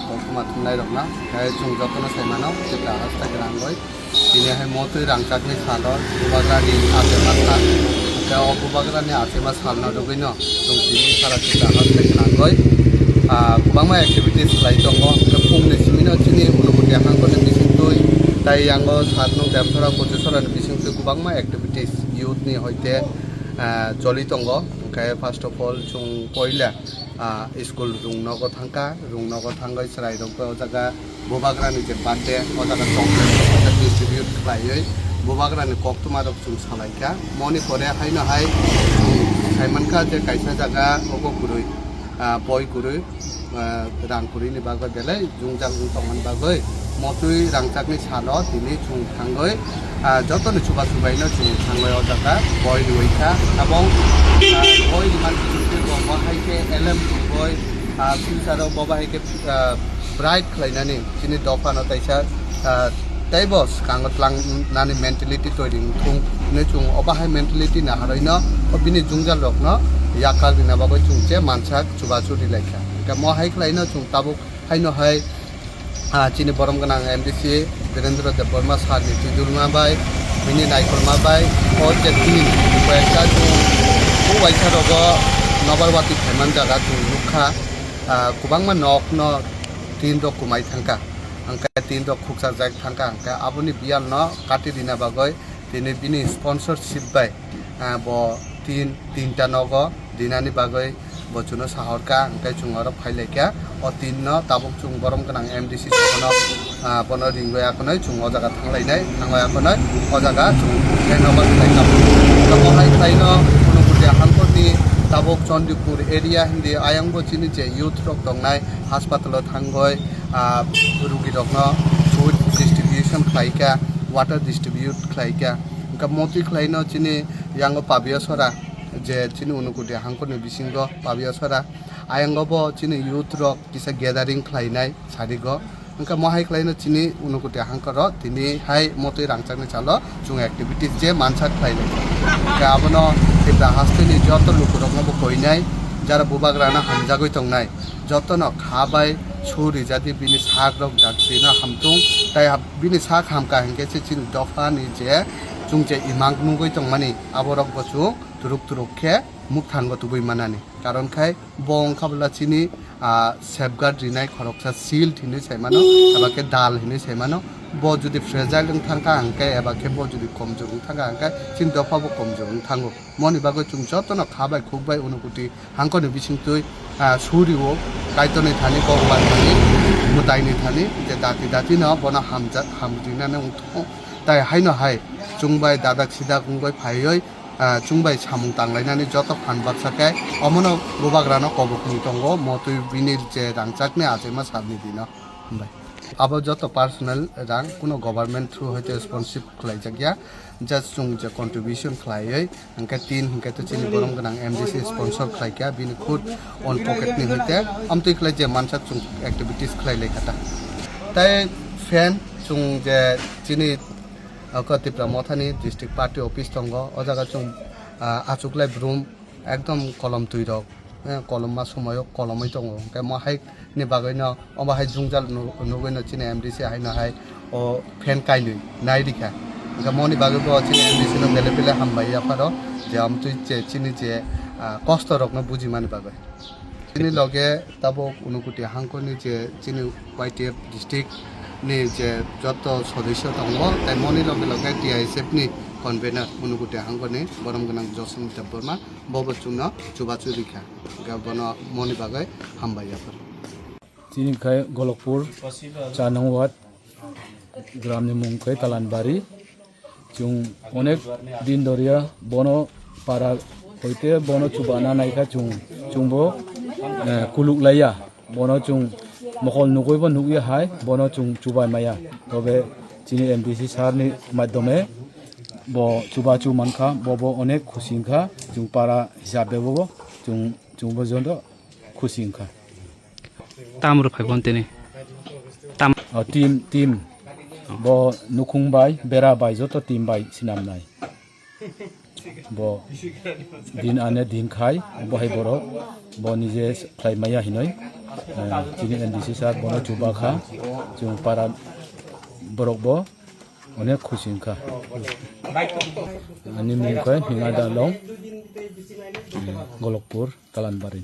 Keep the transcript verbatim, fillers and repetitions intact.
Koktwma thumnairokno, tei chwng jotono sai mano, Tripura haste gwnangwi. Tini hai motwi rangchakni salo Bubagrani achema sal. Tei o Bubagrani achema salno rwgwino chwng tini sara Tripura haste gwnangwi, ah, kwbangma activities khlai tongo. Tei phungni simino chini Unakoti hangkoni bisingtwi, tei yango Satnung Demthara Kochusorani bisingtwi kwbangma activities youth ni hoite, ah, choli tongo. Hwnkhe first of all chwng poila, ah, school rung nogo thangkha, rung nogo thangwi chwrairokbo o jaga Bubagrani je birthday, o jaga chocolate rok distribute khlaiwi Bubagrani koktwma rok chwng salaikha. Moni pore haino hai chwng saimankha je kaisa jaga obo kwrwi, ah, boi kwrwi, ah, rang kwrwini bagwi belai jwngjal wng tongmani bagwi motwi rangchakni salo tini chwng thangwi, ah, jotoni chuba chubaino chwng thangwi o jaga boi rwikha. Abong, ah, boi rwmani bisingtwi bo bahai khe elem chwngwi, ah, future o bo bahai khe, ah, bright khlainani chini dophano taisa, ah, teibo swkango tlangnani mentality toiri wngthung hinwi chwng o bahai mentality naharwino o bini jwngjal rokno yakar rina bagwi chwng je mansak chubachu rilaikha. Hwnkhe mo hai khlaino chwng tabuk haino hai, ah, chini borom gwnang M D C Birendra Debbarma sir ni twijlma bai, bini naikolma bai, o je tin koyekta chwng o waisa rogo nobar wati phaiman jaga chwng nukha, ah, kwbangma nokno tin rok kwmai thangkha, hwnkhe tin rok khukchajak thangkha, hwnkhe aboni biyalno kati rina bagwi tini bini sponsorship bai, ah, bo tin, tinta nogo dinani bagwi bo chuno sahorkha, hwnkhe chwng oro phailaikha. O tinno tabuk chwng borom gwnang M D C sono, ah, bono ringwi akhonwi chwng o jaga thanglainai, thangwi akhonwi o jaga chwng handover khlaikha. Tamo hai khlaino Unakoti hangkorni tabuk Chandipur area hindi ayangbo chini je youth rok tongnai, haspatalo thangwi, ah, rugirokno food distribution khlaikha, water distribute khlaikha. Hwnkhe motwi khlaino chini yango Pabiasora, je chini Unakoti hangkorni bisingo Pabiasora, ayango bo chini youth rok kisa gathering khlainai sarigo. Hwnkhe mo hai khlaino chini Unakoti hangkoro tini hai motwi rangchakni salo chwng activities je mansak khlainai. Hwnkhe abono Tripura hasteni joto lukurokno bo koinai, jara Bubagrano hamjagwi tongnai. Jotono kha bai su rijadi bini sak rok jatino hamtung, tei hab-, bini sak hamkha hinkhe se chini dophani je chwng je imang nugwi tongmani aborok bo chwng turuk turuk khe mukthango tubui manani. Karon khai bo wngkha bwla chini, ah, safeguard rinai khoroksa shield hinwi sai mano, eba khe dal hinwi sai mano. Bo jodi fragile wng thangkha hinkhe eba khe bo jodi komjor wng thangkha hinkhe chini dopha bo komjor wng thango. Moni bagwi chwng jotono kha bai khuk bai Unakoti hangkorni bisingtwi, ah, suriwo Kaitorni thani, Bhagwanni thani, mwtaini thani, je dati dati no bono hamjak, hamrinani wngthung. Tai haino hai chwng bai dadak sidak wngwi phaiwi, ah, chwng bai samung tanglainani joto phan baksa khe omono Bubagrano kobokmung tongo, motwi bini je rangchakni achaima salni dino. Hambai. Abo joto personal rang, kuno government through hoite sponsorship khlaijakya, just chwng je contribution khlaiwi, hwnkhe tin hwnkhe to chini borom gwnang M D C sponsor khlaikha, bini khud own pocket ni hoite, amtwi khlai je mansak chwng activities khlai laikha ta. Tai fan chwng je chini, ah, ko Tipra Mothani district party office tongo, o jaga chwng, ah, achuklai brum ekdom kolom twi rok, eh, kolomma somoio kolomwi tongo. Hwnkhe mo hai ni bagwino omo hai jwngjal nu-, nugwino chini M D C haino hai o fan kainwi nai rikha. Hwnkhe moni bagwi bo chini M D C no bele bele hambai yapharo je amtwi je chini je, ah, kosto rokno bujimani bagwi. Chini loge tabuk Unakoti hangkoni je chini Y T F district ni je joto sodosyo tongo, tai moni loge loge T I S F ni convener Unakoti hangkoni borom gwnang Joshon Debbarma. Bo bo chwngno chubachu rikha. Hwnkhe bono moni bagwi hambai yaphar. Chini khai Golokpur, char nong ward, gram ni mung khai Talanbari. Chwng onek din doriya bono para hoite bono chubana naikha chwng, chwngbo, eh, kuluk laiya. Bono chwng mokol nugwibo nugya hai, bono chwng chubai maya. Tobe chini M D C sir ni madhyome bo chubachu mankha, bo bo onek khusi wngkha, chwng para hisabe bo bo chwng, chwngbo joto khusi wngkha. Tam rw phai bon tini. Tam. O, team, team. Bo nukhung bai, bera bai, joto team bai sinam nai. Bo din ane din khai, bo hai borok, bo nije khlai maya hinoi. Eh, chini M D C sir bono chuba kha, chwng para borok bo onek khusi wngkha. Ani mung khe Hingada Long, Golokpur, Kalanbari.